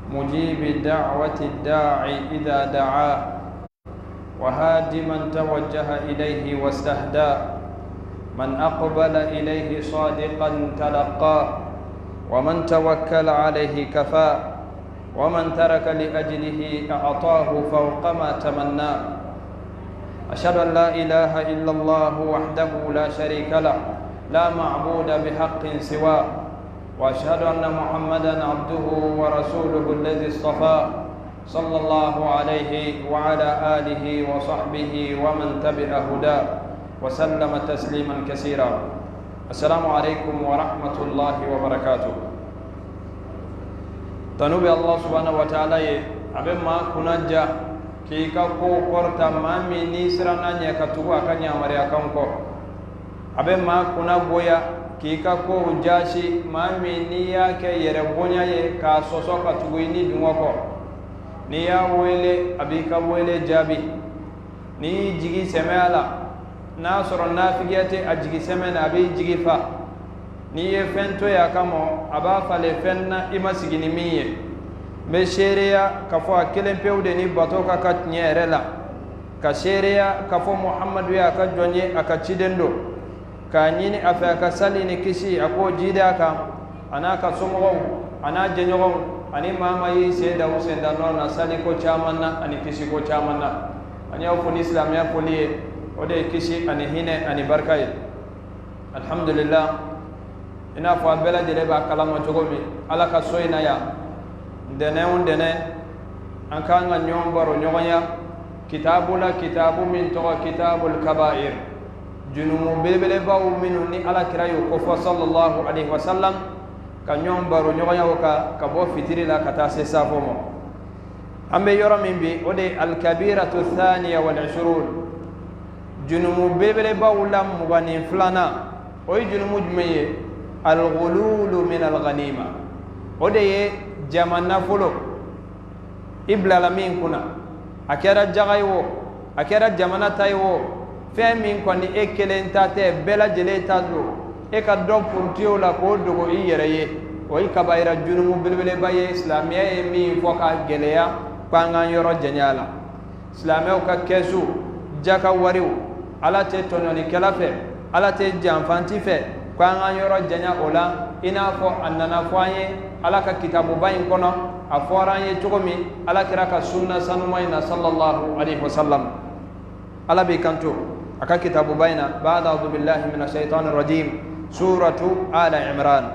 مجيب دعوة الداعي إذا دعاه، وهاد من توجه إليه واستهداه، من أقبل إليه صادقا تلقاه، ومن توكل عليه كفاه، ومن ترك لأجله أعطاه فوق ما تمناه. أشهد أن لا إله إلا الله وحده لا شريك له، لا معبود بحق سواه، وأشهد أن محمدا عبده ورسوله الذي اصطفاه، صلى الله عليه وعلى آله وصحبه ومن تبع هداه وسلم تسليما كثيرا. السلام عليكم ورحمة الله وبركاته. Tanu bɛ Allah subhanahu wa ta'ala ye. A bɛ maa kunna ja k'i ka kow kɔrɔta, maa min n'i siranna ɲɛ ka tugu a ka yamaruyakan kɔ. A bɛ maa kunna goya k'i ka kow jaasi, maa min n'i y'a kɛ yɛrɛ bonya ye k'a sɔsɔ ka tugu i ni dungɔ kɔ. N'i y'a wele, a b'i ka wele jaabi. N'i y'i jigi sɛmɛ a la, n'a sɔrɔ nafigiya tɛ a jigi sɛmɛ na, a b'i jigi fa. N'i ye fɛn to yen a kama, a b'a falen fɛn na i ma sigi ni min ye. N bɛ seereya k'a fɔ a kelen pewu de ni bato ka kan tiɲɛ yɛrɛ la, ka seereya k'a fɔ Muhamadu ye a ka jɔn ye, a ka ciden don, k'a ɲini a fɛ a ka sali ni kisi a k'o jidi a kan, a n'a ka somɔgɔw, a n'a jɛɲɔgɔnw, ani maa maa y'i sen da u sen da nɔ na saliko caman na ani kisiko caman na. An y'aw fo ni silamɛya foli ye, o de ye kisi ani hinɛ ani barika ye. Alhamdulillah, i n'a fɔ a bɛɛ lajɛlen b'a kalama cogo min, Ala ka so in na yan, ntɛnɛn o ntɛnɛn, an kan ka ɲɔgɔn baro ɲɔgɔnya kitabu la, kitabu min tɔgɔ Kitabul Kabair, junumu belebelebaw minnu ni Ala kira y'o kofɔ sallallahu alaihi wasallam, ka ɲɔgɔn baro ɲɔgɔnya o kan ka bɔ fitiri la ka taa se safo ma. An bɛ yɔrɔ min bi, o de ye alkabiratu thaniya wal ishurun, junumu belebelebaw la 22nan. O ye junumu jumɛn ye? Alghululu min alghanima. O de ye jama nafolo, i bilala min kunna, a kɛra jaga ye o, a kɛra jamana ta ye o, fɛn min kɔni e kelen ta tɛ, bɛɛ lajɛlen ta don, e ka dɔ puruti o la k'o dogo i yɛrɛ ye, o ye kabayira junumu belebeleba ye. Silamɛya ye min fɔ ka gɛlɛya k'an k'an yɔrɔ janya a la. Silamɛw ka kɛsu, jaka wariw, Ala tɛ tɔɲɔnikɛla fɛ, Ala tɛ janfanti fɛ, ko an k'an yɔrɔ janya o la, i n'a fɔ a nana fɔ an ye Ala ka kitabuba in kɔnɔ, a fɔra an ye cogo min Ala kira ka sunna sanuma in na sallallahu alaihi wasallam. Ala b'i kanto a ka kitabuba in na, ba'da a'udhu billahi minash shaitani rajim, suratu Ala Imran: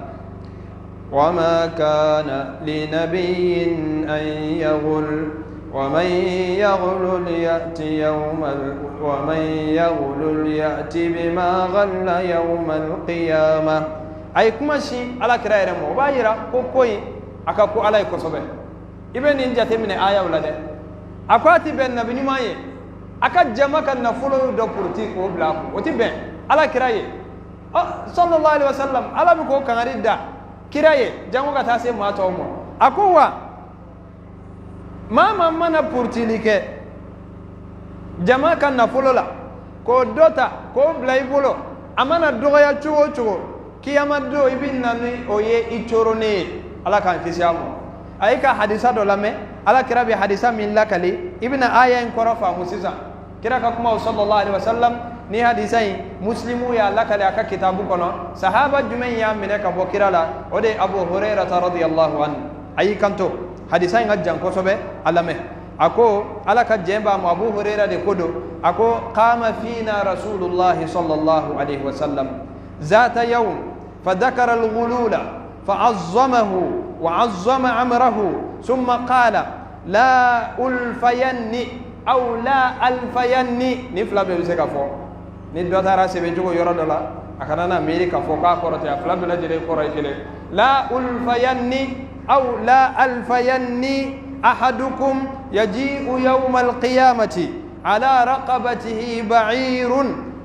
وما كان لنبي أن يغل ومن يغلل يأت يوم ومن يغلل يأت بما غل يوم القيامة. A ye kuma si Ala kira yɛrɛ ma, o b'a yira ko ko in a ka ko Ala ye kosɛbɛ. I bɛ nin jateminɛ ayaw la dɛ. A ko a ti bɛn nabi ɲuman ye a ka jama ka nafolo dɔ puruti k'o bila a kun, o ti bɛn Ala kira ye sallallahu alaihi wasallam. Ala bɛ k'o kangari da kira ye, jango ka taa se maa tɔw ma. A ko wa maa maa mana purutili kɛ jama ka nafolo la k'o dɔ ta k'o bila i bolo, a mana dɔgɔya cogo o cogo, kiyama don i bɛ na ni o ye i coronnen ye. Ala k'an kisi a ma. A y'i ka hadisa dɔ lamɛn, Ala kira bɛ hadisa min lakali, i bɛna aya in kɔrɔ faamu sisan. Kira ka kumaw sallallahu alaihi wasallam ni hadisa in, Muslimu y'a lakale a ka kitabu kɔnɔ. Sahaba jumɛn y'a minɛ ka bɔ kira la? O de ye Abu Hurairata radiyallahu anhu. A y'i kanto, hadisa in ka jan kosɛbɛ, a lamɛn. A ko, Ala ka jɛn b'a ma, Abu Huraira de ko don, a ko: qama fina rasulullahi sallallahu alaihi wasallam ذات يوم فذكر الغلول فعظمه وعظم أمره، ثم قال: لا ألفين أو لا ألفين. Ni fila bɛɛ bɛ se ka fɔ. Ni dɔ taara sɛbɛn cogo yɔrɔ dɔ la, a kana na miiri k'a fɔ k'a kɔrɔ tɛ, a fila bɛɛ lajɛlen kɔrɔ ye kelen. لا ألفين أو لا ألفين أحدكم يجيء يوم القيامة على رقبته بعير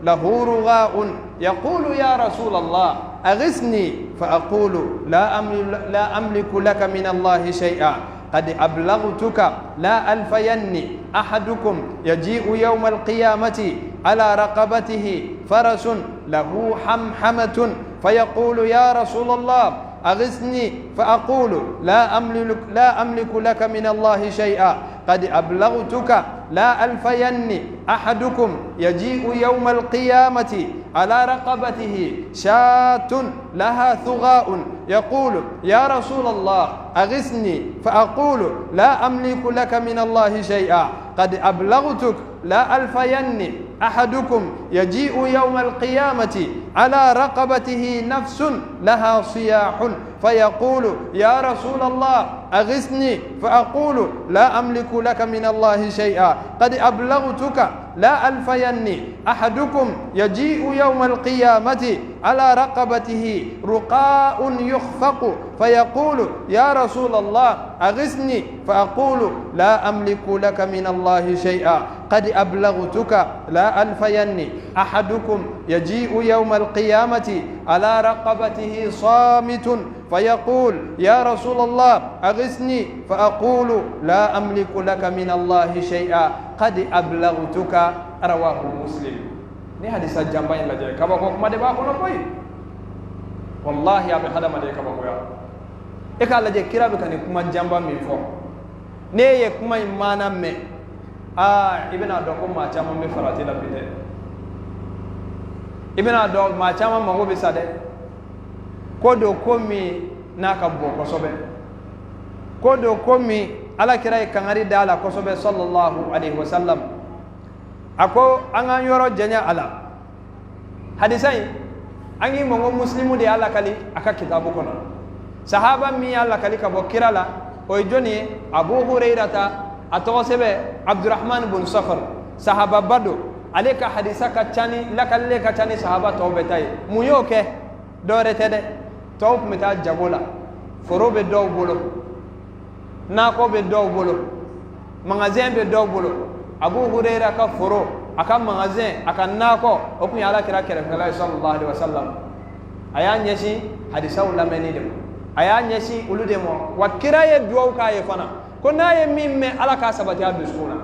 له رغاء، يقول: يا رسول الله أغثني، فأقول: لا أملك لك من الله شيئا، قد أبلغتك. لا ألفين أحدكم يجيء يوم القيامة على رقبته فرس له حمحمة، فيقول: يا رسول الله أغثني فأقول لا أملك لك من الله شيئا قد أبلغتك لا ألفين أحدكم يجيء يوم القيامة على رقبته شاة لها ثغاء يقول يا رسول الله أغثني فأقول لا أملك لك من الله شيئا قد أبلغتك لا ألفين أحدكم يجيء يوم القيامة على رقبته نفس لها صياح فيقول يا رسول الله أغثني فأقول لا أملك لك من الله شيئا قد أبلغتك لا ألفين أحدكم يجيء يوم القيامة على رقبته رقاء يخفق فيقول يا رسول الله أغثني فأقول لا أملك لك من الله شيئا قد أبلغتك لا ألفين أحدكم يجيء يوم القيامة على رقبته صامت فيقول يا رسول الله أغثني فأقول لا أملك لك من الله شيئا قد أبلغتك رواه مسلم. Ni hadisa janba in lajɛ, kabako kuma de b'a kɔnɔ koyi. Wallahi, a bɛ hadamaden kabakoya. E k'a lajɛ, kira bɛ ka nin kuma janba min fɔ, n'e ye kuma in maana mɛn, aa, i bɛna dɔn ko maa caman bɛ farati la bi dɛ. I bɛna dɔn maa caman mago bɛ sa dɛ. Ko don ko min n'a ka bon kosɛbɛ, ko don ko min ala kira ye kangari da a la kosɛbɛ, sallallahu alaihi wasallam. A ko an k'an yɔrɔ janya a la. Hadisa in, an k'i ma ko Muslimu de y'a lakali a ka kitabu kɔnɔ. Sahaba min y'a lakali ka bɔ kira la, o ye jɔnni ye? Abu Hurairata, a tɔgɔ sɛbɛ Abdurahman bun Safar. Sahababa don. Ale ka hadisa ka ca ni lakalilen ka ca ni sahaba tɔw bɛɛ ta ye. Mun y'o kɛ? Dɔwɛrɛ tɛ dɛ, tɔw tun bɛ taa jago la, foro bɛ dɔw bolo, nakɔ bɛ dɔw bolo, magasin bɛ dɔw bolo. Abu Hurayra ka foro, a ka magasin, a ka nakɔ, o tun ye ala kira kɛrɛfɛla ye, sallallahu alaihi wasallam. A y'a ɲɛsin hadisaw lamɛnni de ma, a y'a ɲɛsin olu de ma. Wa kira ye duwawu k'a ye fana ko n'a ye min mɛn, ala k'a sabati a dusukun na.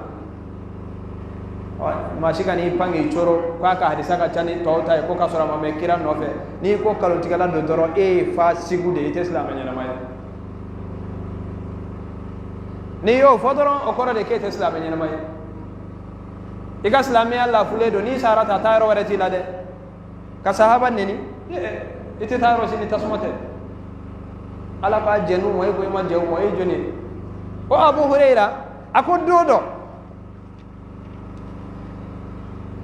Maa si ka n'i pan k'i coro k'a ka hadisa ka ca ni tɔw ta ye, ko k'a sɔrɔ a ma mɛn kira nɔfɛ. N'i ko nkalontigɛla don dɔrɔn, e ye fasigu de ye, i tɛ silamɛ ɲɛnama ye. N'i y'o fɔ dɔrɔn, o kɔrɔ de k'e tɛ silamɛ ɲɛnama ye, i ka silamɛya lafulen don. N'i sara ta, taa yɔrɔ wɛrɛ t'i la dɛ. Ka sahaba neni, i tɛ taa yɔrɔ si ni tasuma tɛ. Ala k'a jɛn'u ma, e ko i ma jɛ u ma, e ye jɔni ye? O Abu Hurayra, a ko don dɔ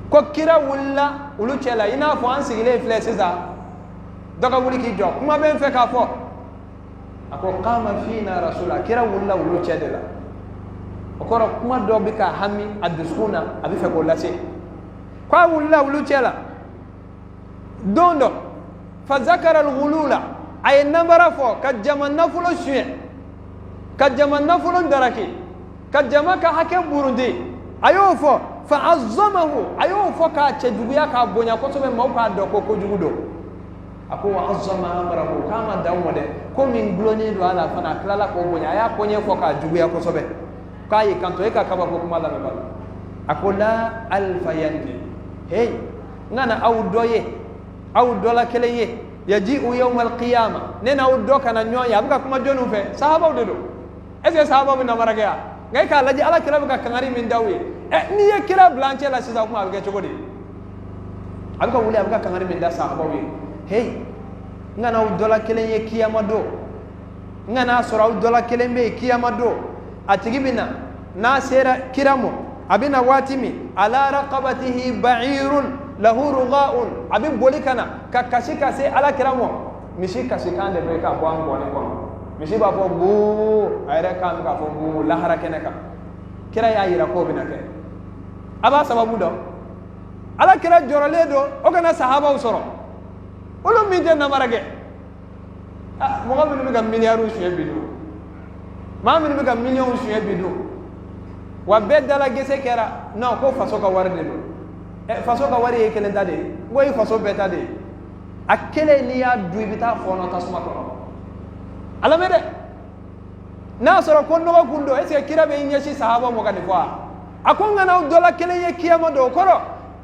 ko kira wulila olu cɛ la, i n'a fɔ an sigilen filɛ sisan, dɔ ka wuli k'i jɔ, kuma bɛ n fɛ k'a fɔ. A ko qama fina rasula, kira wulila olu cɛ de la. O kɔrɔ, kuma dɔ bɛ ka hami a dusukun na, a bɛ fɛ k'o lase. Ko a wulila olu cɛ la don dɔ, fa zakara al-ghulula, a ye namara fɔ, ka jama nafolo suɲɛ, ka jama nafolo daraki, ka jama ka hakɛ burundi. A y'o fɔ, fa azzamahu, a y'o fɔ k'a cɛjuguya, k'a bonya kosɛbɛ, maaw k'a dɔn ko kojugu don. A ko wa azzama amrahu, k'a ma dan o ma dɛ, ko min gulonnen don a la fana, a tilala k'o bonya. A y'a koɲɛ fɔ k'a juguya kosɛbɛ. K'a y'i kanto, e ka kabako kuma lamɛn bala. A ko la alfayanni, hey, n kana aw dɔ ye, aw dɔ la kelen ye, yaji'u yawma alqiyama, ne n'aw dɔ kana ɲɔgɔn ye. A bɛ ka kuma jɔnniw fɛ? Sahabaw de don. Est ce que sahabaw bɛ namara kɛ yan? Nka e k'a lajɛ, ala kira bɛ ka kangari min d'aw ye. Ɛ, n'i ye kira bila an cɛ la sisan, o kuma a bɛ kɛ cogo di? A bɛ ka wuli, a bɛ ka kangari min da sahabaw ye: hey, n kana aw dɔ la kelen ye kiyama don, n kana sɔrɔ aw dɔ la kelen bɛ yen kiyama don, a tigi bɛ na, n'a sera kira ma, a bɛ na waati min, ala raqabatihi ba'irun lahu rugha'un, a bɛ boli ka na ka kasi ka se ala kira ma. Misi kasikan de bɛ ka bɔ an gɔni kɔnɔ. Misi b'a fɔ buu, a yɛrɛ kan bɛ k'a fɔ buu lahara kɛnɛ kan. Kira y'a yira k'o bɛna kɛ. A b'a sababu dɔn. Ala kira jɔrɔlen don o kana sahabaw sɔrɔ, olu min tɛ namara kɛ. Mɔgɔ minnu bɛ ka miliyariw suɲɛ bi dun, maa minnu bɛ ka miliyɔnw suɲɛ bi dun, wa bɛɛ dala gese kɛra non, ko faso ka wari de don. Ɛ, faso ka wari ye kelen ta de ye, n ko ye faso bɛɛ ta de ye. A kelen, n'i y'a dun, i bɛ taa fɔɔnɔ tasuma kɔnɔ. A lamɛn dɛ, n'a sɔrɔ ko nɔgɔ kun don, est ce que kira bɛ i ɲɛsin sahaba ma ka nin fɔ wa? A ko n kana aw dɔ la kelen ye kiyama don. O kɔrɔ,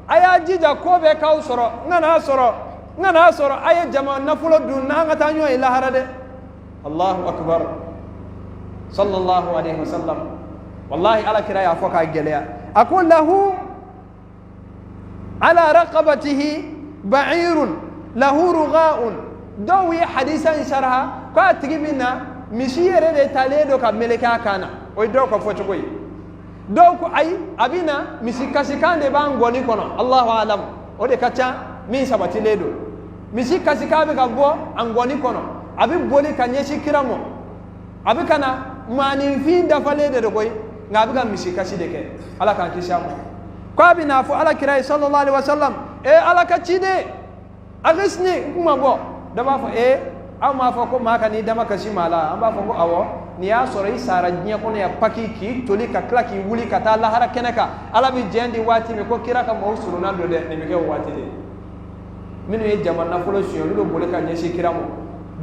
a y'a jija ko bɛɛ k'aw sɔrɔ, n kana sɔrɔ, n kana sɔrɔ a ye jama nafolo dun, n'an ka taa ɲɔgɔn ye lahara dɛ. Allahu akbar, sallallahu alaihi wasallam. Wallahi, ala kira y'a fɔ k'a gɛlɛya. A ko lahu ala raqabatihi ba'irun lahu rugha'un. Dɔw ye hadisa in saraha ko a tigi bɛ na misi yɛrɛ de talen don ka meleke a kan na. O ye dɔw ka fɔcogo ye. Dɔw ko ayi, a bɛ na misi kasikan de b'a ngɔni kɔnɔ. Allahu alam, o de ka ca min sabatilen don. Misi kasikan bɛ ka bɔ a ngɔni kɔnɔ, a bɛ boli ka ɲɛsin kira ma. A bɛ ka na, maaninfin dafalen de don koyi, nka a bɛ ka misi kasi de kɛ. Ala k'an kisi a ma. Ko a bɛ n'a fɔ ala kira ye sallallahu alaihi wa sallam: e ala ka ciden, agisini, n kuma bɔ. Dɔ b'a fɔ: ee, aw m'a fɔ ko maa kan'i dama kasi maa la? An b'a fɔ ko awɔ, n'i y'a sɔrɔ i sara diɲɛ kɔnɔ yan paki, k'i toli ka tila k'i wuli ka taa lahara kɛnɛ kan, ala bɛ jɛn di waati min ko kira ka maaw surunna don dɛ, nin bɛ kɛ o waati de. Minnu ye jama nafolo suɲɛ, olu bɛ boli ka ɲɛsin kira ma.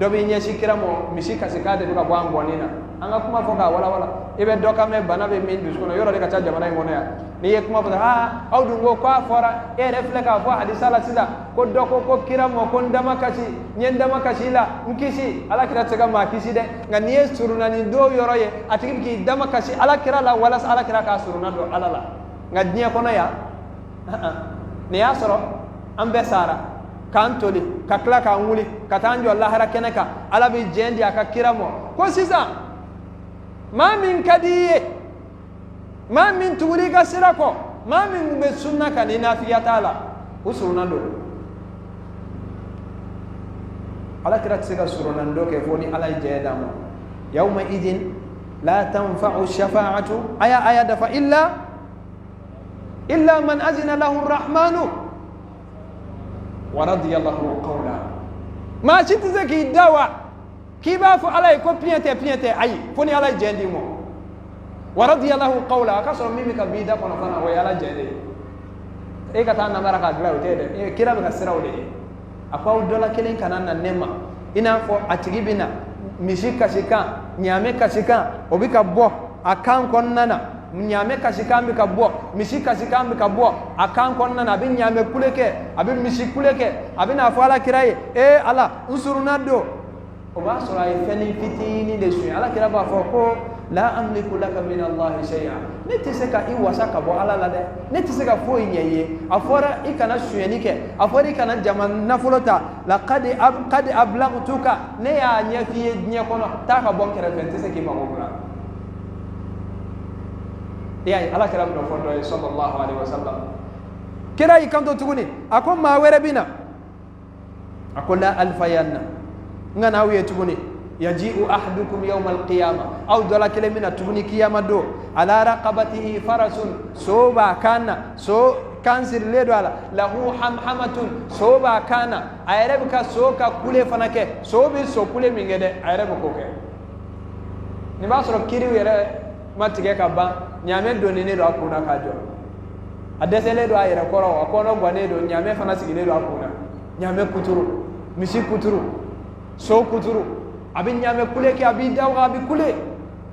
Dɔ b'i ɲɛsin kira ma, misi kasikan de bɛ ka bɔ an ngɔni na. An ka kuma fɔ k'a walawala. I bɛ dɔ kan mɛn, bana bɛ min dusukun na, yɔrɔ de ka ca jamana in kɔnɔ yan. N'i ye kuma fɔ, aa, aw dun ko k'a fɔra, e yɛrɛ filɛ k'a fɔ hadisa la sisan ko dɔ ko ko kira ma ko n dama kasi, n ye n dama kasi la, n kisi. Ala kira tɛ se ka maa kisi dɛ, nka n'i ye surunani don yɔrɔ ye, a tigi bɛ k'i dama kasi ala kira la walasa ala kira k'a surunna don ala la. Nka diɲɛ kɔnɔ yan, nin y'a sɔrɔ an bɛɛ sara k'an toli ka tila k'an wuli ka taa an jɔ lahara kɛnɛ kan, ala bɛ jɛn di a ka kira ma ko sisan maa min ka di i ye, maa min tugura i ka sira kɔ, maa min tun bɛ sunna kan ni nafigiya t'a la, o surunna don. Ala kira tɛ se ka surunna don kɛ fo ni ala ye jɛn d'a ma. Yawma idin la tanfa'u shafa'atu, aya aya dafa, illa man azina lahu rahmanu wa radiya lahu qawla. Maa si tɛ se k'i da wa k'i b'a fɔ ala ye ko piɲɛ tɛ, piɲɛ tɛ. Ayi, fo ni ala ye jɛn d'i ma. Wa radiya lahu qawla, a ka sɔrɔ min bɛ ka b'i da kɔnɔ fana, o ye ala jɛn de ye. E ka taa namara k'a dilan, o tɛ dɛ. Kira bɛ ka siraw de ye. A ko aw dɔ la kelen kana na ne ma i n'a fɔ a tigi bɛ na misi kasikan, ɲaamɛ kasikan, o bɛ ka bɔ a kan kɔnɔna na. Ɲaamɛ kasikan bɛ ka bɔ, misi kasikan bɛ ka bɔ a kan kɔnɔna na. A bɛ ɲaamɛ kule kɛ, a bɛ misi kule kɛ, a bɛ n'a fɔ ala kira ye: ee ala, n surunna don. O b'a sɔrɔ a ye fɛnnin fitinin de suɲɛ. Ala kira b'a fɔ ko la amliku laka min allahi shay'a, ne tɛ se ka i wasa ka bɔ ala la dɛ, ne tɛ se ka foyi ɲɛ i ye. A fɔra i kana sonyɛni kɛ, a fɔra i kana jama nafolo ta. La qad ablagtuka, ne y'a ɲɛf'i ye diɲɛ kɔnɔ, taa ka bɔ n kɛrɛfɛ, n tɛ se k'i mago dilan. I y'a ye, ala kira bɛna fɔ dɔ ye sallallahu alaihi wasallam. Kira y'i kanto tuguni, a ko maa wɛrɛ bɛ na. A ko la alfayanna, n ka n'aw ye tuguni. Yaji'u ahadukum yawma alqiyama, aw dɔ la kelen bɛna tuguni kiyama don, ala raqabatihi farasun, so b'a kan na, so kan sirilen don a la, lahu hamhamatun, so b'a kan na, a yɛrɛ bɛ ka so ka kule fana kɛ. So bɛ so kule min kɛ dɛ, a yɛrɛ bɛ k'o kɛ. Nin b'a sɔrɔ kiriw yɛrɛ ma tigɛ ka ban, ɲaamɛ donninen don a kun na k'a jɔ, a dɛsɛlen don a yɛrɛ kɔrɔ, a kɔnɔ gannen don, ɲaamɛ fana sigilen don a kun na, ɲaamɛ kuturu, misi kuturu, so kuturu. A bɛ ɲaamɛ kule kɛ, a b'i da waga, a bɛ kule.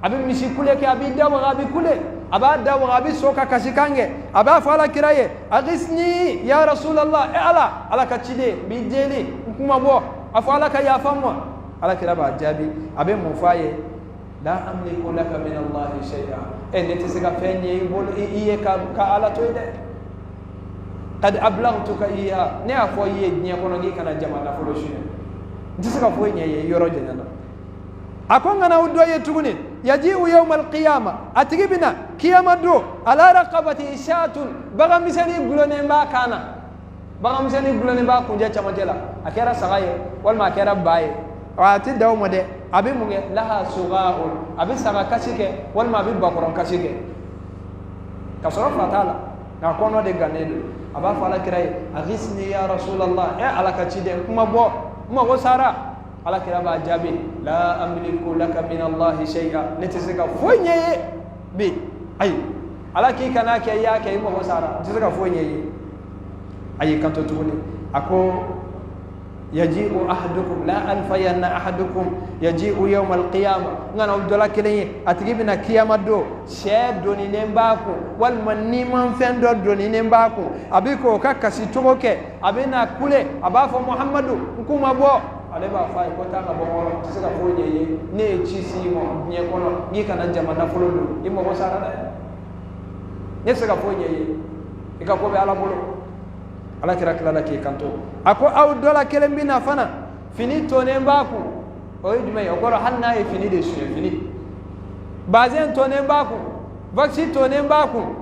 A bɛ misi kule kɛ, a b'i da waga, a bɛ kule. A b'a da waga, a bɛ so ka kasikan kɛ. A b'a fɔ ala kira ye: agisni ya rasulallah, e ala, ala ka ciden, n b'i deli, n kuma bɔ, a fɔ ala ka yafa n ma. Ala kira b'a jaabi, a bɛ mun fɔ a ye? La amliku laka min allahi shay'a, e ne tɛ se ka fɛn ɲɛ i bolo i ye ka ala to yen dɛ. Qad ablagtuka iya, ne y'a fɔ i ye diɲɛ kɔnɔ k'i kana jama nafolo suɲɛ, n tɛ se ka foyi ɲɛ i ye, yɔrɔ janyana. A ko n kana aw dɔ ye tuguni. Yaji'u yawma alqiyama, a tigi bɛ na kiyama don, ala raqabati shatun, bagan misɛnnin gulonnen b'a kan na, bagan misɛnnin gulonnen b'a kunjɛ camancɛ la. A kɛra saga ye walima a kɛra ba ye, a tɛ dan o ma dɛ. A bɛ mun kɛ? Laha sugha'un, a bɛ saga kasi kɛ walima a bɛ bakɔrɔn kasi kɛ, ka sɔrɔ fa t'a la, nka kɔnɔ de gannen don. A b'a fɔ ala kira ye: agisni ya rasulallah, e ala ka ciden, kuma bɔ, n mago sara. Ala kira b'a jaabi: la amliku laka min allahi shay'a, ne tɛ se ka foyi ɲɛ ye bi. Ayi, ala k'i kana kɛ, i y'a kɛ, i mago sara, n tɛ se ka foyi ɲɛ ye. A y'i kanto tuguni, a ko yaji'u ahadukum la alfayanna ahadukum yaji'u yawma alqiyama, n kana aw dɔ la kelen ye, a tigi bɛna kiyama don, sɛ doninen b'a kun walima nimanfɛn dɔ doninen b'a kun, a bɛ k'o ka kasi cogo kɛ, a bɛ na kule, a b'a fɔ: Muhamadu, n kuma bɔ. Ale b'a fɔ a ye ko taa ka bɔ n kɔrɔ, n tɛ se ka foyi ɲɛ i ye, ne ye ci s'i ma diɲɛ kɔnɔ n'i kana jama nafolo dun, i mago sara dɛ, ne tɛ se ka foyi ɲɛ i ye, i ka ko bɛ Ala bolo. Ala kira tilala k'i kanto, a ko aw dɔ la kelen bɛ na fana, fini tonnen b'a kun. O ye jumɛn ye? O kɔrɔ hali n'a ye fini de suɲɛ, fini bazɛn tonnen b'a kun, vakisi tonnen b'a kun,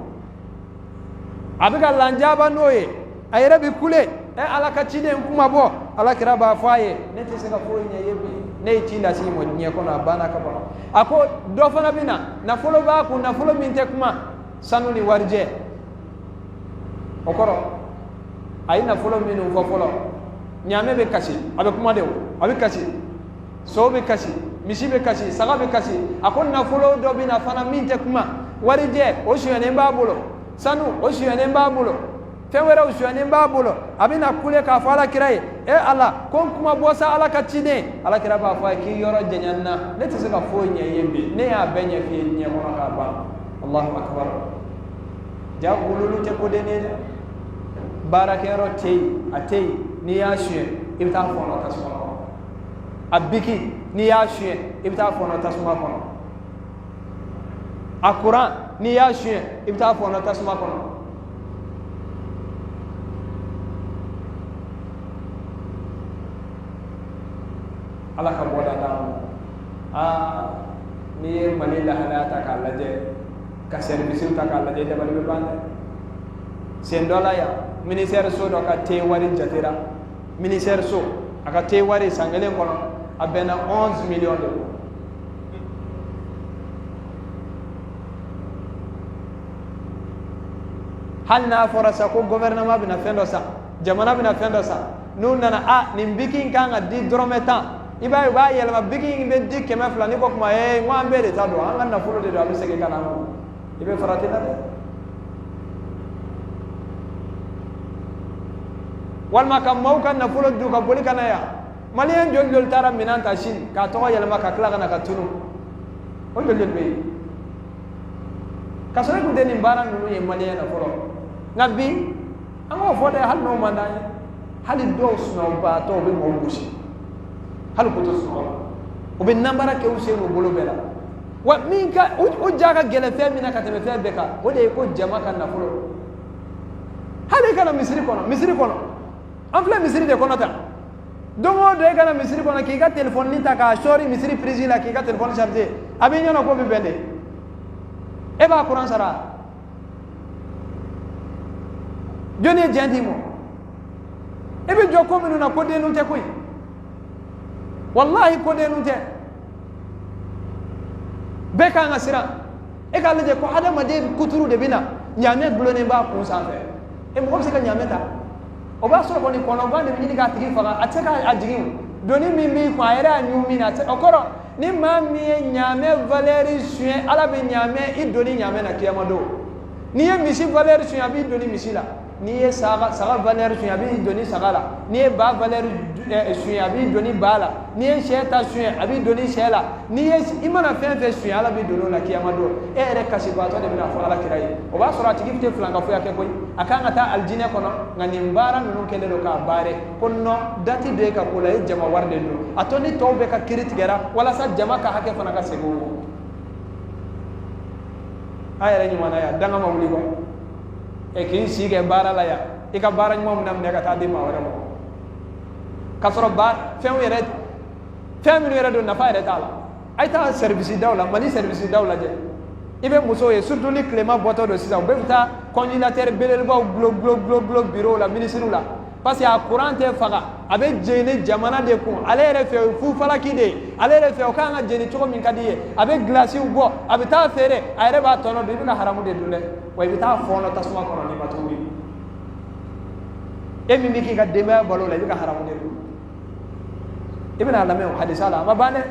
a bɛ ka lanjaba n'o ye, a yɛrɛ bɛ kule, ɛ Ala ka ciden kuma bɔ. Ala kira b'a fɔ a ye, ne tɛ se ka foyi ɲɛ i ye bi, ne ye ci lase i ma diɲɛ kɔnɔ, a banna ka ban. A ko dɔ fana bɛ na, nafolo b'a kun, nafolo min tɛ kuma, sanu ni warijɛ. O kɔrɔ a ye nafolo minnu fɔ fɔlɔ, ɲaamɛ bɛ kasi, a bɛ kuma de o, a bɛ kasi, so bɛ kasi, misi bɛ kasi, saga bɛ kasi. A ko nafolo dɔ bɛ na fana min tɛ kuma, warijɛ o sonyɛnen b'a bolo, sanu o sonyɛnen b'a bolo, fɛn wɛrɛw sonyɛnen b'a bolo. A bɛ na kule k'a fɔ Ala kira ye, e Ala, ko n kuma bɔ sa Ala ka ciden. Ala kira b'a fɔ a ye k'i yɔrɔ janya n na, ne tɛ se ka foyi ɲɛ i ye bi, ne y'a bɛɛ ɲɛf'i ye diɲɛ kɔnɔ k'a ban. Allahu akbar. Ja wululu tɛ ko den ye dɛ, baarakɛyɔrɔ tɛ yen, a tɛ yen, n'i y'a suɲɛ i bɛ taa fɔɔnɔ tasuma kɔnɔ, a biki n'i y'a suɲɛ i bɛ taa fɔɔnɔ tasuma kɔnɔ, a kuran n'i y'a suɲɛ i bɛ taa fɔɔnɔ tasuma kɔnɔ. Ala ka bɔda d'an ma. Aa, n'i ye Mali lahalaya ta k'a lajɛ, ka service ta k'a lajɛ, dabali bɛ ban dɛ. Sen dɔ la yan, ministère so dɔ ka te wari jatera, ministère so a ka te wari san kelen kɔnɔ a bɛnna 11 millions de ma. Hali n'a fɔra sa ko gouvernement bɛna fɛn dɔ san, jamana bɛna fɛn dɔ san, n'u nana, a nin biki in kan ka di dɔrɔmɛ 10, i b'a ye u b'a yɛlɛma, biki in bɛ di 200. N'i ko kuma ee, n ko an bɛɛ de ta don, an ka nafolo de don, a bɛ segin ka na an ma, i bɛ farati la dɛ. Walima ka maaw ka nafolo dun ka boli ka na yan. Maliyɛn joli joli taara minɛn ta Chine k'a tɔgɔ yɛlɛma ka tila ka na ka tunu, o joli joli bɛ yen? Ka sɔrɔ e tun tɛ nin baara ninnu ye maliyɛn na fɔlɔ. Nka bi an k'o fɔ dɛ, hali n'o man d'an ye, hali dɔw sunɔgɔbaatɔ u bɛ mɔgɔw gosi, hali k'u to sunɔgɔ la, u bɛ nanbara kɛ u sen n'u bolo bɛɛ la. Wa min ka u ja ka gɛlɛn fɛn min na ka tɛmɛ fɛn bɛɛ kan, o de ye ko jama ka nafolo. Hali i ka na misiri kɔnɔ, misiri kɔnɔ, an filɛ misiri de kɔnɔ tan, don o don e ka na misiri kɔnɔ k'i ka telefɔni ta k'a sɔɔri misiri prise la k'i ka telefɔni charger, a b'i ɲɛna ko bɛ bɛn de, e b'a kuran sara, jɔnni ye diɲɛ d'i ma? E bɛ jɔ ko minnu na, ko denninw tɛ koyi, walahi ko denninw tɛ, bɛɛ kan ka siran. E k'a lajɛ ko hadamaden kuturu de bɛ na, ɲaamɛ gulonnen b'a kun sanfɛ, e mɔgɔ bɛ se ka ɲaamɛ ta? O b'a sɔrɔ kɔni kɔnɔgan de bɛ ɲini k'a tigi faga, a tɛ se k'a jigin, doni min b'i kun a yɛrɛ y'a ɲun min na, a tɛ. O kɔrɔ ni maa min ye ɲaamɛ valeur suɲɛ, Ala bɛ ɲaamɛ i doni ɲaamɛ na kiyama don. N'i ye misi valeur suɲɛ, a b'i doni misi la. N'i ye saga valeur suɲɛ, a b'i doni saga la. N'i ye ba valeur suɲɛ, a b'i doni ba la. N'i ye sɛ ta suɲɛ, a b'i doni sɛ la. N'i ye i mana fɛn fɛn suɲɛ, Ala b'i doni o la kiyama don. E yɛrɛ kasibaatɔ de bɛna fɔ Ala kira ye. O b'a sɔrɔ a tigi tɛ filankafoya kɛ koyi, a kan ka taa alijinɛ kɔnɔ, nka nin baara ninnu kɛlen don k'a baare ko non, dati don e ka ko la, e jama wari de don, a to ni tɔw bɛɛ ka kiri tigɛra walasa jama ka hakɛ fana ka segin o ma. An yɛrɛ ɲuman na yan, danga ma wuli kɔ, e k'i si kɛ baara la yan, i ka baara ɲuman bɛna minɛ ka taa di maa wɛrɛ ma, k'a sɔrɔ ba fɛnw yɛrɛ, fɛn minnu yɛrɛ don, nafa yɛrɛ t'a la. A ye taa service daw la, Mali service daw lajɛ, i bɛ musow ye, surtout ni tilema bɔtɔ don sisan, u bɛɛ bɛ taa congélateur belebelebaw gulo gulo gulo gulo bureau la, ministre la, parce que a courant tɛ faga, a bɛ jeni jamana de kun. Ale yɛrɛ fɛ o ye fufalaki de ye, ale yɛrɛ fɛ o kan ka jeni cogo min ka di ye, a bɛ gilasiw bɔ, a bɛ taa feere, a yɛrɛ b'a tɔnɔ dun. I bɛ ka haramu de dun dɛ, wa i bɛ taa fɔɔnɔ tasuma kɔnɔ n'i ma tuubi. E min bɛ k'i ka denbaya balo la, i bɛ ka haramu de dun. I bɛna a lamɛn o hadisa la, a ma ban dɛ.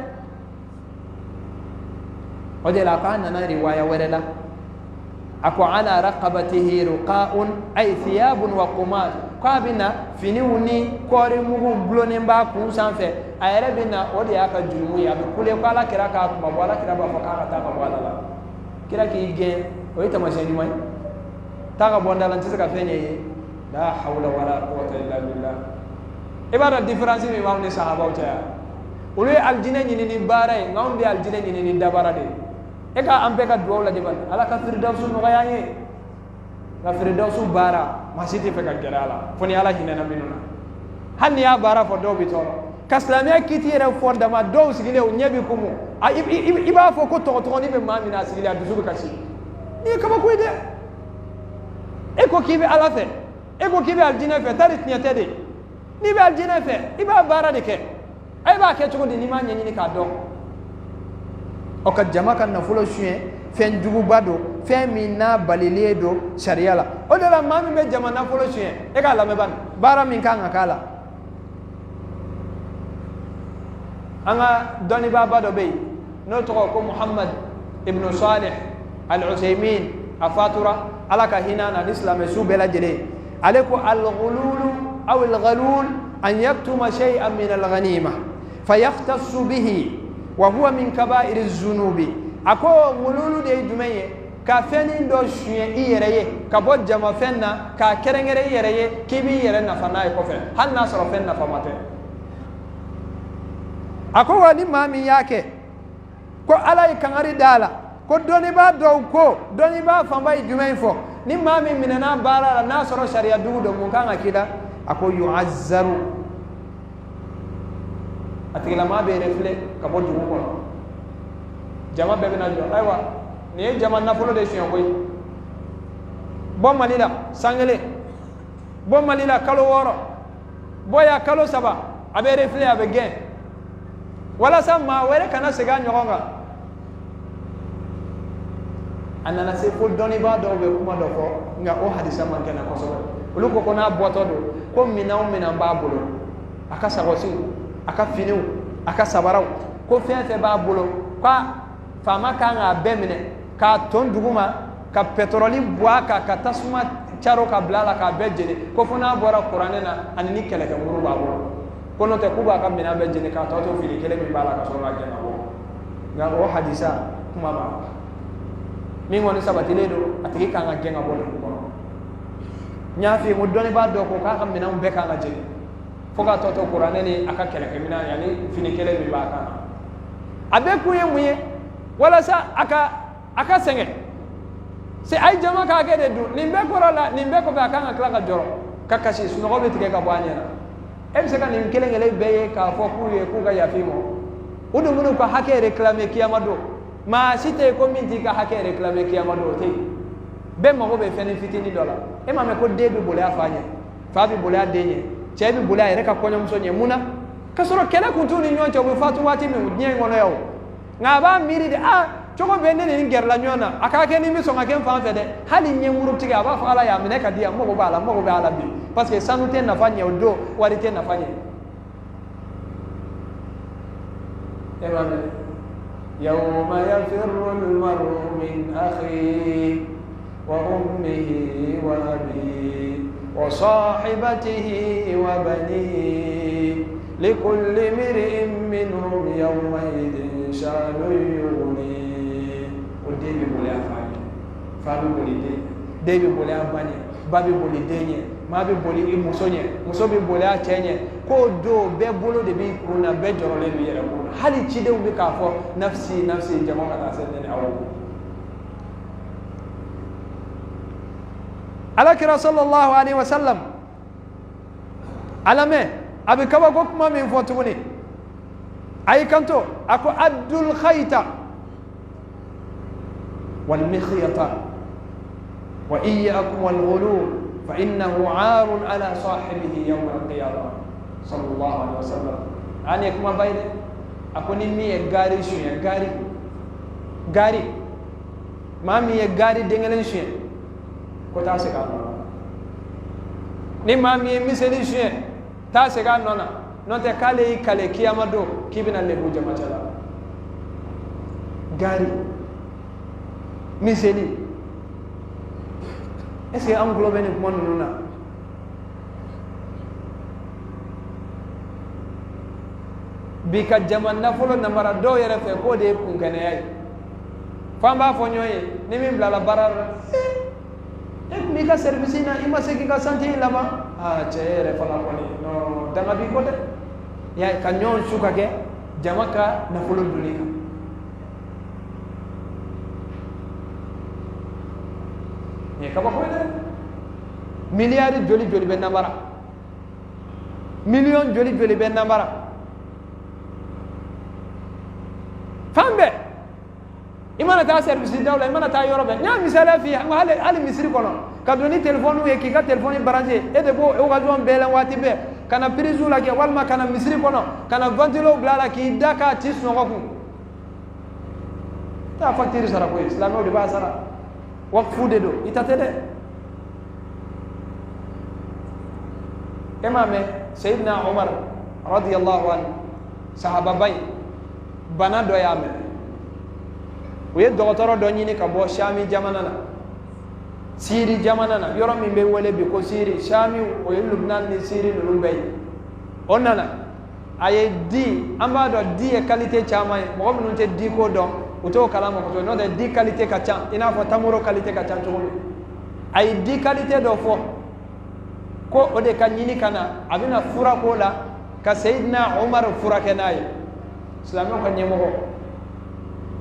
O de la a ko a nana riwaya wɛrɛ la, a ko ala raqabatihi ruqa'un ay thiyabun wa qumash, k'a bɛ na finiw ni kɔɔri mugu gulonnen b'a kun sanfɛ, a yɛrɛ bɛ na, o de y'a ka jurumu ye, a bɛ kule ko Ala kira k'a kuma bɔ, Ala kira b'a fɔ k'a ka taa ka bɔ Ala la. Kira k'i gɛn, o ye taamasiyɛn ɲuman ye, taa ka bɔ n da la, n tɛ se ka fɛn ɲɛ i ye. La hawla wala quwwata illa billah. I b'a dɔn différence min b'anw ni sahabaw cɛ yan, olu ye alijinɛ ɲini ni baara ye, nka anw bɛ alijinɛ ɲini ni dabara de ye. E ka an bɛɛ ka dugawu lajɛ bani, Ala ka firidawusu nɔgɔya an ye. Nka firidawusu baara, maa si tɛ fɛ ka gɛrɛ a la fo ni Ala hinɛna minnu na. Hali n'i y'a baara fɔ, dɔw bɛ tɔɔrɔ ka silamɛya kiti yɛrɛ fɔ dama. Dɔw sigilen, u ɲɛ bɛ kumu. I b'a fɔ ko tɔgɔtɔgɔnin bɛ maa min na, a sigilen, a dusu bɛ kasi. Nin ye kabako ye dɛ. E ko k'i bɛ Ala fɛ, e ko k'i bɛ alijinɛ fɛ, tari tiɲɛ tɛ de. N'i bɛ alijinɛ fɛ, i b'a baara de kɛ. E b'a kɛ cogo di n'i m'a ɲɛɲini k'a dɔn? Ɔ, ka jama ka nafolo suɲɛ, fɛn juguba don, fɛn min n'a balilen don sariya la. O de la, maa min bɛ jama nafolo suɲɛ, e k'a lamɛn bani, baara min kan ka k'a la. An ka dɔnnibaaba dɔ bɛ yen n'o tɔgɔ ko Muhammad ibn Salih al-Usaymin, a fatura, Ala ka hinɛ na ni silamɛ su bɛɛ lajɛlen. Ale ko: al-ghululu aw al-ghalul an yaktuma shay'an min al-ghanima fayakhtassu bihi wa huwa min kaba'iri zunubi. A ko ghululu de ye jumɛn ye? Ka fɛnnin dɔ suɲɛ i yɛrɛ ye ka bɔ jamafɛn na, k'a kɛrɛnkɛrɛn i yɛrɛ ye k'i b'i yɛrɛ nafa n'a ye kɔfɛ, hali n'a sɔrɔ fɛn nafama tɛ. A ko wa ni maa min y'a kɛ, ko Ala ye kangari da a la. Ko dɔnnibaa dɔw ko, dɔnnibaa fanba ye jumɛn fɔ? Ni maa min minɛna baara la, n'a sɔrɔ sariya dugu don, mun kan ka k'i la? A ko yu'azzaru, a tigilamaa bɛ refouler ka bɔ dugu kɔnɔ. Jama bɛɛ bɛna jɔ. Ayiwa, nin ye jama nafolo de suɲɛ koyi. Bɔ Mali la san kelen, bɔ Mali la kalo 6, bɔ ya kalo 3. A bɛ refouler, a bɛ gɛn, walasa maa wɛrɛ kana segin a ɲɔgɔn kan. A nana se ko dɔnnibaa dɔw bɛ kuma dɔ fɔ, nka o hadisa man kɛnɛ kosɛbɛ. Olu ko ko n'a bɔtɔ don, ko minɛn o minɛn b'a bolo, a ka sagɔsiw, a ka finiw, a ka sabaraw, ko fɛn fɛn b'a bolo, k'a faama kan k'a bɛɛ minɛ k'a ton duguma, ka pɛtɔrɔli bɔ a kan, ka tasuma caro ka bila a la, k'a bɛɛ jeni. Ko fo n'a bɔra kuranɛ na ani ni kɛlɛkɛmuru b'a bolo, ko n'o tɛ, k'u b'a ka minɛn bɛɛ jeni k'a tɔ to fini kelen min b'a la, ka sɔrɔ k'a gɛn ka bɔ. Nka o hadisa kuma b'a la. Min kɔni sabatilen don, a tigi kan ka gɛn ka bɔ dugu kɔnɔ. N y'a f'i ye ko dɔnnibaa dɔ ko k'a ka minɛnw bɛɛ kan ka jeni fo k'a tɔ to kuranɛ ni a ka kɛlɛkɛminɛn yanni fini kelen min b'a kan na. A bɛɛ kun ye mun ye? Walasa a ka sɛgɛn se a ye jama k'a kɛ de dun. Nin bɛɛ kɔrɔ la, nin bɛɛ kɔfɛ, a kan ka tila ka jɔrɔ ka kasi, sunɔgɔ bɛ tigɛ ka bɔ a ɲɛ na. E bɛ se ka nin kelen kelen bɛɛ ye k'a fɔ k'u ye k'u ka yafa i ma? U dun minnu ka hakɛ réclamer kiyama don, maa si tɛ yen ko min t'i ka hakɛ réclamer kiyama don, o tɛ yen. Bɛɛ mago bɛ fɛnnin fitinin dɔ la. E m'a mɛn ko den bɛ boli a fa ɲɛ, fa bɛ boli a den ɲɛ, cɛ bɛ boli a yɛrɛ ka kɔɲɔmuso ɲɛ? Mun na? Ka sɔrɔ kɛlɛ kun t'u ni ɲɔgɔn cɛ, u bɛ fatu waati min diɲɛ in kɔnɔ yan o. Nka a b'a miiri de, a cogo bɛɛ ne ni nin gɛrɛla ɲɔgɔn na, a k'a kɛ ni n bɛ sɔn ka kɛ n fan fɛ dɛ. Hali ɲɛmurutigi, a b'a fɔ Ala y'a minɛ ka di yan, n mago b'a la, n mago bɛ a la bi, parce que sanu tɛ nafa ɲɛ o don, wari tɛ nafa ɲɛ. E m'a mɛn: yawma yafirru al-mar'u min akhihi wa ummihi wa abihi wa sahibatihi wa banihi likulli imri'in minhum yawma idhin sha'nun yughnihi. O den bɛ boli a fa ɲɛ, fa bɛ boli den, den bɛ boli a ba ɲɛ, ba bɛ boli den ɲɛ, maa bɛ boli i muso ɲɛ, muso bɛ boli a cɛ ɲɛ. K'o don, bɛɛ bolo de b'i kun na, bɛɛ jɔrɔlen don i yɛrɛ kun na. Hali cidenw bɛ k'a fɔ nafsi nafsi, jama ka taa se nɛnɛ. Awɔ, Ala kira sallallahu alaihi wa sallam, ala mɛn, a bɛ kabako kuma min fɔ tuguni, a y'i kanto, a ko: addul khayta wal mikhyata wa iyyakum wal ghulul fa innahu aarun ala sahibihi yawm al qiyamah. Sallallahu alaihi wa sallam, an ye kuma ba ye dɛ. A ko ni min ye gaari suɲɛ, gaari, gaari, maa min ye gaari den kelen suɲɛ, ko taa segin a nɔ na. Ni maa min ye miseli suɲɛ, taa segin a nɔ na. N'o tɛ, k'ale y'i kale kiyama don k'i bɛna lebu jama cɛ la. Gaari, miseli, est ce que an tulo bɛ nin kuma ninnu na? Bi, ka jama nafolo namara dɔw yɛrɛ fɛ, k'o de ye kunkɛnɛya ye. F'an b'a fɔ ɲɔgɔn ye, ni min bilala baara la, e tun b'i ka service na, i ma se k'i ka chantier laban. Aa cɛ e yɛrɛ fana kɔni non danga b'i kɔ dɛ. Ya ka ɲɔgɔn su ka kɛ jama ka nafolo dunni kan. Nin ye kabako ye dɛ. Miliyari joli joli bɛ namara, miliyɔn joli joli bɛ namara fan bɛɛ. I mana taa service daw la, i mana taa yɔrɔ bɛɛ. N y'a misaliya f'i ye, n ko hali misiri kɔnɔ ka don ni telefɔniw ye k'i ka telefɔni branché, e de b'o occasion bɛɛ la waati bɛɛ ka na prise lajɛ, walima ka na misiri kɔnɔ ka na ventilo bila a la k'i da k'a ci sunɔgɔ kun. Taa facture sara koyi, silamɛw de b'a sara, wakufu de don, i ta tɛ dɛ. E m'a mɛn Seyidina Umar radiyallahu anhu, sahababa in, bana dɔ y'a minɛ, u ye dɔgɔtɔrɔ dɔ ɲini ka bɔ Shami jamana na, Siri jamana na, yɔrɔ min bɛ wele bi ko Siri, Shami o ye Lubnan ni Siri ninnu bɛɛ ye. O nana, a ye di, an b'a dɔn di ye qualité caman ye, mɔgɔ minnu tɛ di ko dɔn u t'o kalama kosɛbɛ, n'o tɛ di qualité ka ca i n'a fɔ tamaro qualité ka ca cogo min. A ye di qualité dɔ fɔ ko o de ka ɲini ka na, a bɛna fura k'o la ka Seyidina Umar furakɛ n'a ye. Silamɛw ka ɲɛmɔgɔ,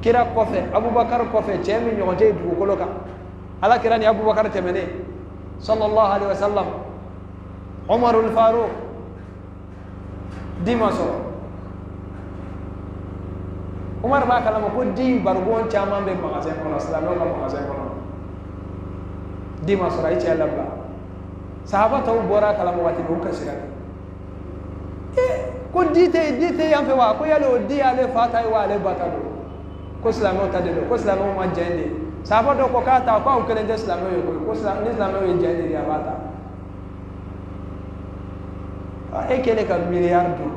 kira kɔfɛ, Abubakar kɔfɛ, cɛ min ɲɔgɔn tɛ yen dugukolo kan, ala kira ni Abubakar tɛmɛnen sallallahu alaihi wasallam, Umarul Faruq di ma sɔrɔ. Umar b'a kalama ko di barigon caman bɛ magasin kɔnɔ, silamɛw ka magasin kɔnɔ, di ma sɔrɔ, a ye cɛ labila. Sahaba tɔw bɔra a kalama waati min, u kasira. Ko di tɛ yen, di tɛ yan fɛ wa? Ko yali o di y'ale fa ta ye wa ale ba ta don? Ko silamɛw ta de don, ko silamɛw ma jɛn de. Sahaba dɔ ko k'a ta, ko aw kelen tɛ silamɛw ye koyi, ko ni silamɛw ye jɛn de a b'a ta. E kɛlen ka miliyari dun.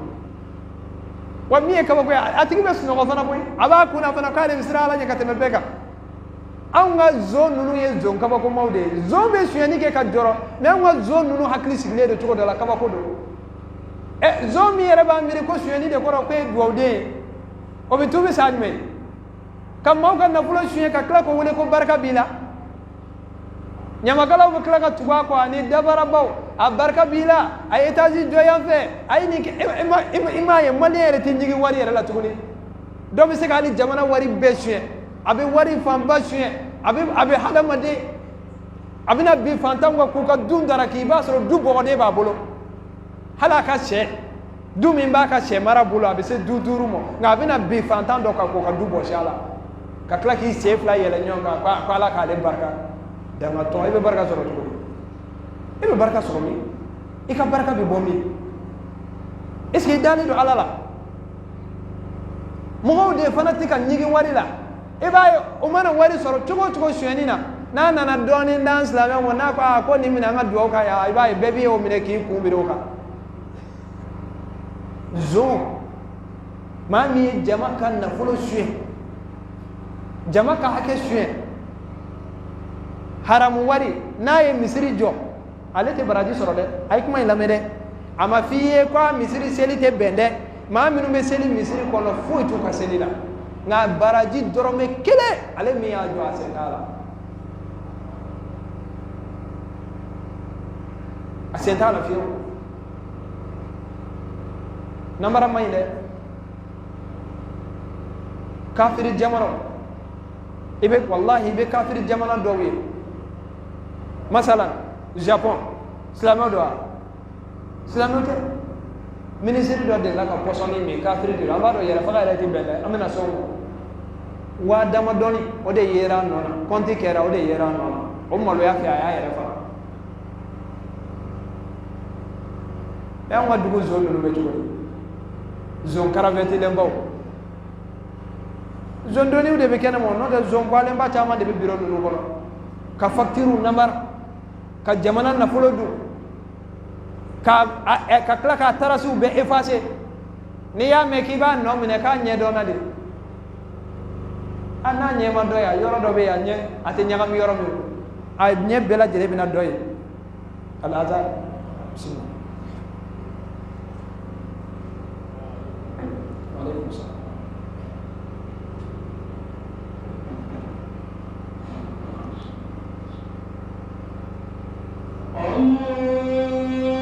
Wa min ye kabako ye, a tigi bɛ sunɔgɔ fana koyi, a b'a kunna fana k'ale bɛ siran ala ɲɛ ka tɛmɛ bɛɛ kan. Anw ka zon ninnu ye zon kabakomaw de ye. Zon bɛ sonyɛni kɛ ka jɔrɔ, mɛ anw ka zon ninnu hakili sigilen don cogo dɔ la, kabako don. Zon min yɛrɛ b'a miiri ko sonyɛni de kɔrɔ ko e ye dugawuden ye, o bɛ tuubi saa jumɛn ka maaw ka nafolo suɲɛ ka tila k'o wele ko barika b'i la? Ɲamakalaw bɛ tila ka tugu a kɔ ani dabarabaw, a barika b'i la, a ye étage jɔ yan fɛ, a ye nin kɛ. I m'a ye maliyɛn yɛrɛ tɛ ɲigin wari yɛrɛ la tuguni. Dɔ bɛ se ka hali jamana wari bɛɛ suɲɛ, a bɛ wari fanba suɲɛ, a bɛ hadamaden, a bɛna bin fantanw kan k'u ka du daraki, i b'a sɔrɔ du bɔgɔden b'a bolo. Hali a ka sɛ du min b'a ka sɛ mara bolo, a bɛ se du 5 ma, nka a bɛna bin fantan dɔ kan k'o ka du bɔsi a la, ka tila k'i sen 2 yɛlɛ ɲɔgɔn kan ko ala k'ale barika. Dangatɔ, i bɛ barika sɔrɔ cogo di? I bɛ barika sɔrɔ min? I ka barika bɛ bɔ min? Est ce que i dalen don ala la? Mɔgɔw de fana tɛ ka ɲigin wari la. I b'a ye o mana wari sɔrɔ cogo o cogo sonyɛni na, n'a nana dɔɔnin d'an silamɛw ma, n'a ko aa ko nin minɛ an ka dugawu k'a ye, i b'a ye bɛɛ b'i o minɛ k'i kun biri o kan. Zon, maa min ye jama ka nafolo suɲɛ, jama ka hakɛ suɲɛ, haramu wari, n'a ye misiri jɔ, ale tɛ baraji sɔrɔ dɛ. A ye kuma in lamɛn dɛ. A ma f'i ye ko a misiri seli tɛ bɛn dɛ. Maa minnu bɛ seli misiri kɔnɔ, foyi t'u ka seli la, nka baraji dɔrɔmɛ kelen, ale min y'a jɔ, a sen t'a la, a sen t'a la fiyewu. Namara man ɲi dɛ. Kafiri jamanaw, i bɛ walahi i bɛ kafiri jamana dɔw ye, masalan Japon, silamɛw don wa? Silamɛw tɛ. Minisiri dɔ delila ka pɔsɔni min, kafiri de don, an b'a dɔn yɛrɛfaga yɛrɛ tɛ bɛn dɛ, an bɛna s'o ma. Waa damadɔni o de yera a nɔ na, kɔnti kɛra o de yera a nɔ na, o maloya fɛ a y'a yɛrɛ faga. Anw ka dugu zon ninnu bɛ cogo di? Zon karavɛtilenbaw, zon doniw de bɛ kɛnɛ ma, n'o tɛ zon guwalenba caman de bɛ biro ninnu kɔnɔ ka fakitiriw namara, ka jamana nafolo dun, ka tila k'a tarasiw bɛɛ efase. N'i y'a mɛn k'i b'a nɔ minɛ k'a ɲɛ dɔnna de, a n'a ɲɛ ma dɔn yan, yɔrɔ dɔ bɛ yen a ɲɛ a tɛ ɲagami yɔrɔ min, a ɲɛ bɛɛ lajɛlen bɛna dɔ ye. Al-azhar, bismillah. Aleykum salaam. Allah.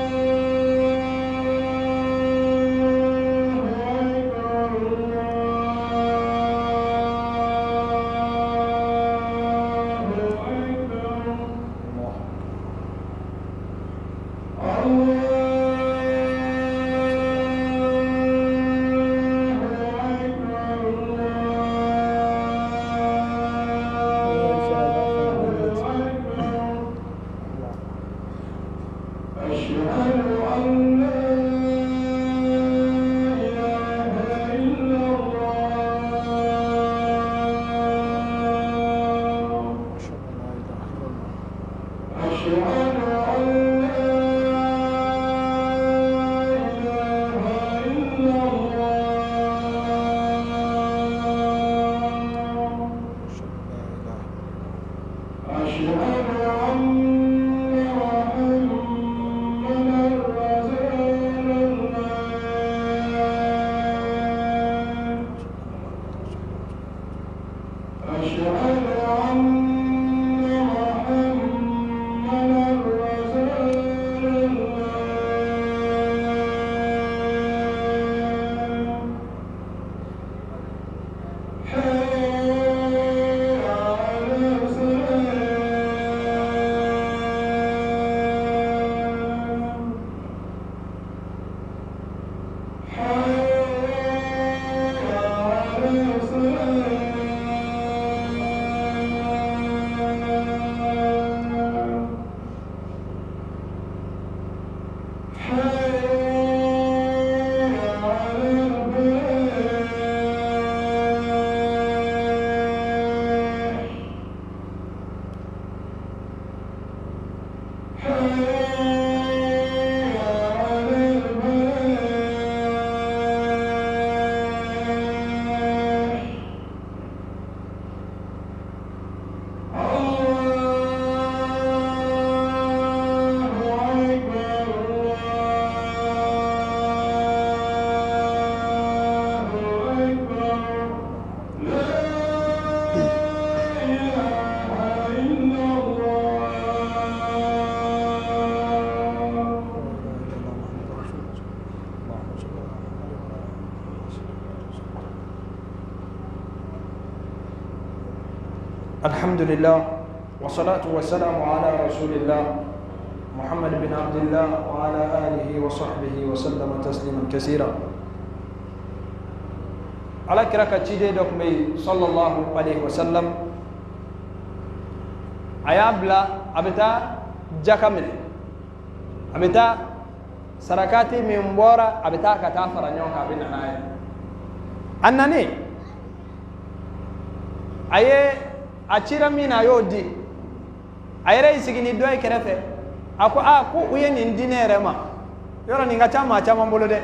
الحمد لله والصلاة والسلام على رسول الله محمد بن عبد الله وعلى آله وصحبه وسلم تسليما كثيرا. على كراكة تشيدي دوكمي صلى الله عليه وسلم أيابلا أبتا جاكامل أبتا سركاتي من بورا أبتا كتافر نيوكا بنا ناي أنني أيه a cira min na a y'o di a yɛrɛ y'i sigi ni dɔ ye kɛrɛfɛ a ko aa ko u ye nin di ne yɛrɛ ma yɔrɔ nin ka ca maa caman bolo dɛ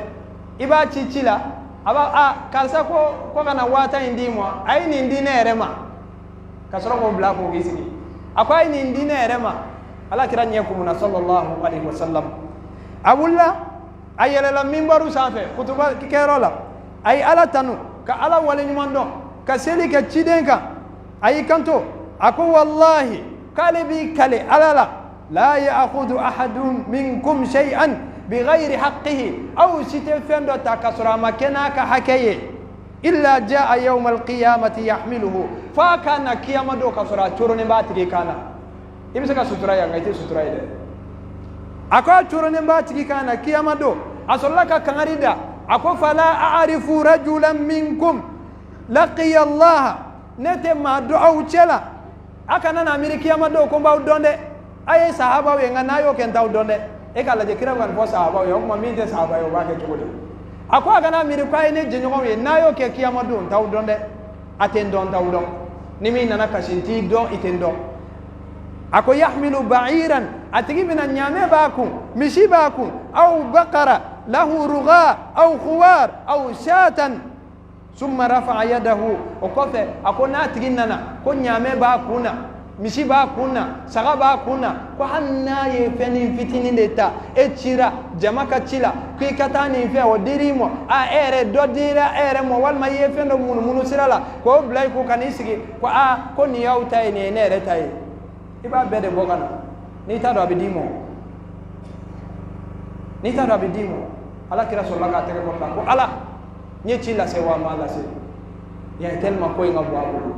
i b'a ci ci la a b'a a karisa ko ko ka na 50,000 in d'i ma a ye nin di ne yɛrɛ ma ka sɔrɔ k'o bila k'o k'i sigi a ko a ye nin di ne yɛrɛ ma ala kira ɲɛ kumuna sallallahu alaihi wasallam a wulila a yɛlɛla minbaru sanfɛ kutuba kɛyɔrɔ la a ye ala tanu ka ala waleɲuman dɔn ka seli kɛ ciden kan a y'i kanto a ko wallahi k'ale b'i kale ala la la ya'khudhu ahadun minkum shay'an bighayri haqqihi aw si tɛ fɛn dɔ ta k'a sɔrɔ a ma kɛ n'a ka hakɛ ye illa jaa yawma alqiyamati yahmiluhu f'a ka na kiyama don k'a sɔrɔ a coronnen b'a tigi kan na i bɛ se ka sutura yan nka i tɛ sutura ye dɛ a ko a coronnen b'a tigi kan na kiyama don a sɔrɔla ka kangari da a ko fala a'rifu rajulan minkum laqiya allaha ne tɛ maa dɔn aw cɛ la a kana na miiri kiyama don ko n b'aw dɔn dɛ a ye sahabaw ye nka n'a y'o kɛ n t'aw dɔn dɛ e k'a lajɛ kira bɛ ka nin fɔ sahabaw ye o tuma min tɛ sahaba ye o b'a kɛ cogo di a ko a kana miiri k'a ye ne jɛɲɔgɔnw ye n'a y'o kɛ kiyama don n t'aw dɔn dɛ a tɛ n dɔn n t'aw dɔn ni min nana kasi n t'i dɔn i tɛ n dɔn a ko yahmilu ba'iran a tigi bɛna ɲaamɛ b'a kun misi b'a kun aw bakara lahu ruga aw khuwar aw shatan summa rafa'a yadahu o kɔfɛ a ko n'a tigi nana ko ɲaamɛ b'a kun na misi b'a kun na saga b'a kun na ko hali n'a ye fɛnnin fitinin de ta e cira jama ka ci la k'i ka taa nin fɛn o dir'i ma a e yɛrɛ dɔ dira e yɛrɛ ma walima i ye fɛn dɔ munumunu sira la k'o bila i kun ka n'i sigi ko aa ko nin y'aw ta ye nin ye ne yɛrɛ ta ye i b'a bɛɛ de bɔ ka na n'i t'a dɔn a bɛ d'i ma n'i t'a dɔn a bɛ d'i ma ala kira sɔrɔla k'a tɛgɛ kɔrɔta ko ala n ye ci lase wa n m'a lase yan tellement ko in ka bon a bolo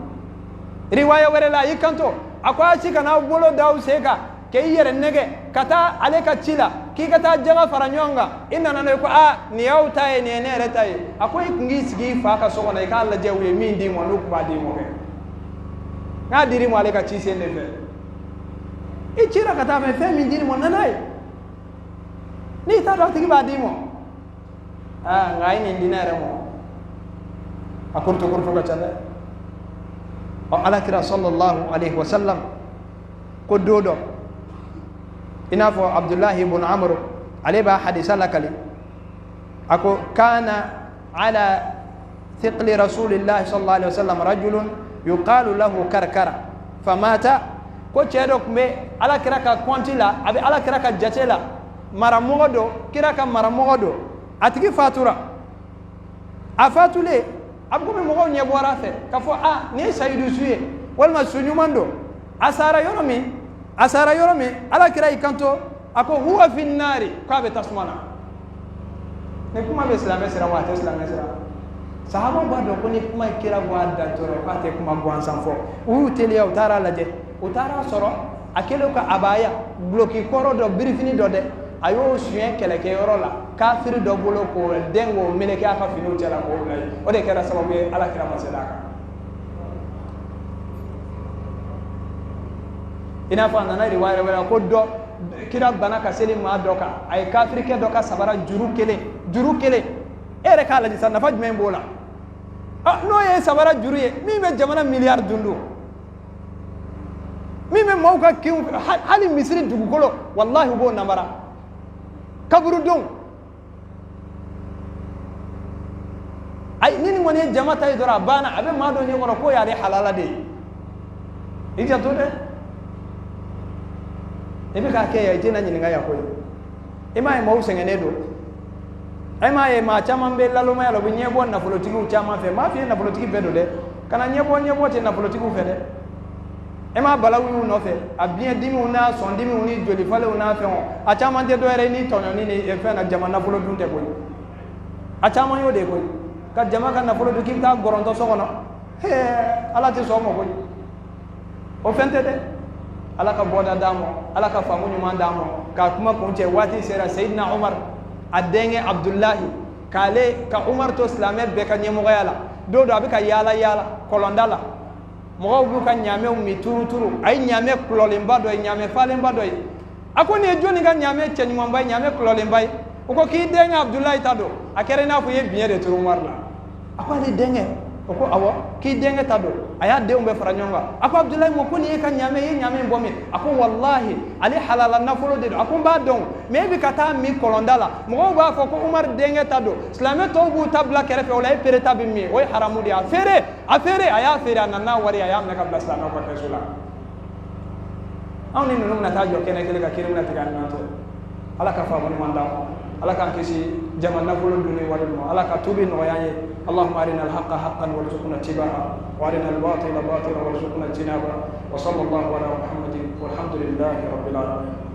riwaya wɛrɛ la a y'i kanto a ko a si kana aw bolo da aw sen kan k'i yɛrɛ nɛgɛ ka taa ale ka ci la k'i ka taa jaga fara ɲɔgɔn kan i nana n'o ye ko aa nin y'aw ta ye nin ye ne yɛrɛ ta ye a ko i kun k'i sigi i fa ka so kɔnɔ i k'a lajɛ u ye min d'i ma n'u tun b'a d'i ma kɛ n'a dir'i ma ale ka ci sen de fɛ i cira ka taa fɛ fɛn min dir'i ma na n'a ye n'i t'a dɔn a tigi b'a d'i ma aa nka a ye nin di ne yɛrɛ ma a kurutu kurutu ka ca dɛ ɔ alakira sallallahu alaihi wasallam ko don dɔ i n'a fɔ abdulahi ibn amr ale b'a hadisa lakali a ko kana ala thiqli rasulillahi sallallahu alaihi wasallam rajulun yuqalu lahu karkara famata. Ko cɛ dɔ tun bɛ Ala kira ka kɔnti la, a bɛ Ala kira ka jate la, maramɔgɔ don, kira ka maramɔgɔ don. A tigi fatura. A fatulen, a bɛ komi mɔgɔw ɲɛ bɔra a fɛ k'a fɔ a nin ye sayidu su ye walima su ɲuman don. A sara yɔrɔ min, a sara yɔrɔ min, Ala kira y'i kanto, a ko huwa fi nari, k'a bɛ tasuma na. Ni kuma bɛ silamɛ siran wa a tɛ silamɛ siran? Sahabaw b'a dɔn ko ni kuma ye kira bɔ a da dɔrɔn k'a tɛ kuma gansan fɔ. U y'u teliya, u taara lajɛ, u taara sɔrɔ a kɛlen ka abaya duloki kɔrɔ dɔ, birifini dɔ dɛ, a y'o suɲɛ kɛlɛkɛyɔrɔ la kafiri dɔ bolo, k'o dɛn k'o meleke a ka finiw cɛ la k'o bila yen. O de kɛra sababu ye Ala kira ma se a kan. I n'a fɔ a nana riwaya wɛrɛ la ko dɔ kira banna ka seli maa dɔ kan, a ye kafirikɛ dɔ ka sabara juru kelen, juru kelen. E yɛrɛ k'a lajɛ sa, nafa jumɛn b'o la? N'o ye sabara juru ye min bɛ jamana miliyari dun dun, min bɛ maaw ka kinw, hali misiri dugukolo, walahi u b'o namara, kaburudenw. Ayi, ni nin kɔni ye jama ta ye dɔrɔn, a banna. A bɛ maa dɔ ɲɛkɔrɔ k'o y'ale halala de ye. I janto dɛ, i bɛ k'a kɛ yan, i tɛna ɲininka yan koyi. I m'a ye maaw sɛgɛnnen don, e m'a ye maa caman bɛ lalomaya la, u bɛ ɲɛbɔ nafolotigiw caman fɛ. M'a f'i ye nafolotigi bɛɛ don dɛ, kana ɲɛbɔ ɲɛbɔ tɛ nafolotigiw fɛ dɛ. E m'a balawu y'u nɔfɛ, a biɲɛ dimiw n'a sɔn dimiw ni joli falenw n'a fɛnw, a caman tɛ dɔwɛrɛ ye ni tɔɲɔni ni fɛn na, jama nafolo dun tɛ koyi. A caman y'o de ye koyi, ka jama ka nafolo dun k'i bɛ taa gɔrɔntɔ so kɔnɔ. Hee, Ala tɛ sɔn o ma koyi, o fɛn tɛ dɛ. Ala ka bɔda d'an ma, Ala ka faamu ɲuman d'an ma. K'a kuma kuncɛ, waati sera. Seyidina Umar a denkɛ Abudulahi, k'ale ka Umar to silamɛ bɛɛ ka ɲɛmɔgɔya la, don dɔ a bɛ ka yaala yaala kɔlɔnda la, mɔgɔw b'u ka ɲaamɛw min turuturu. A ye ɲaamɛ kulɔlenba dɔ ye, ɲaamɛ falenba dɔ ye. A ko nin ye jɔnni ka ɲaamɛ cɛɲumanba ye, ɲaamɛ kulɔlenba ye? O ko k'i denkɛ Abudulayi ta don. A kɛra i n'a fɔ i ye biɲɛ de turu Umar la. A ko ale denkɛ? O ko awɔ, k'i denkɛ ta don. A y'a denw bɛɛ fara ɲɔgɔn kan. A ko Abudulayi ma ko nin ye ka ɲaamɛ, i ye ɲaamɛ in bɔ min? A ko walahi, ale halala nafolo de don. A ko n b'a dɔn, mɛ e bɛ ka taa min kɔlɔnda la, mɔgɔw b'a fɔ ko Umar denkɛ ta don, silamɛ tɔw b'u ta bila kɛrɛfɛ, o la e pere ta bɛ min? O ye haramu de ye. A feere, a feere. A y'a feere, a nana n'a wari ye, a y'a minɛ ka bila silamɛw ka kɛsu la. Anw ni ninnu bɛna taa jɔ kɛnɛ kelen kan, kiri bɛna tigɛ an ni ɲɔgɔn cɛ. Ala ka faamu ɲuman d'an ma, Ala k'an kisi jama nafolo dunni wari ma, Ala ka tubi nɔgɔya an ye. Allahumma arina alhaqa haqqan warzuqna ittiba'a wa arina albatila batila warzuqna ijtinaba wa sallallahu ala Muhammadin walhamdulillahi rabbil alamin.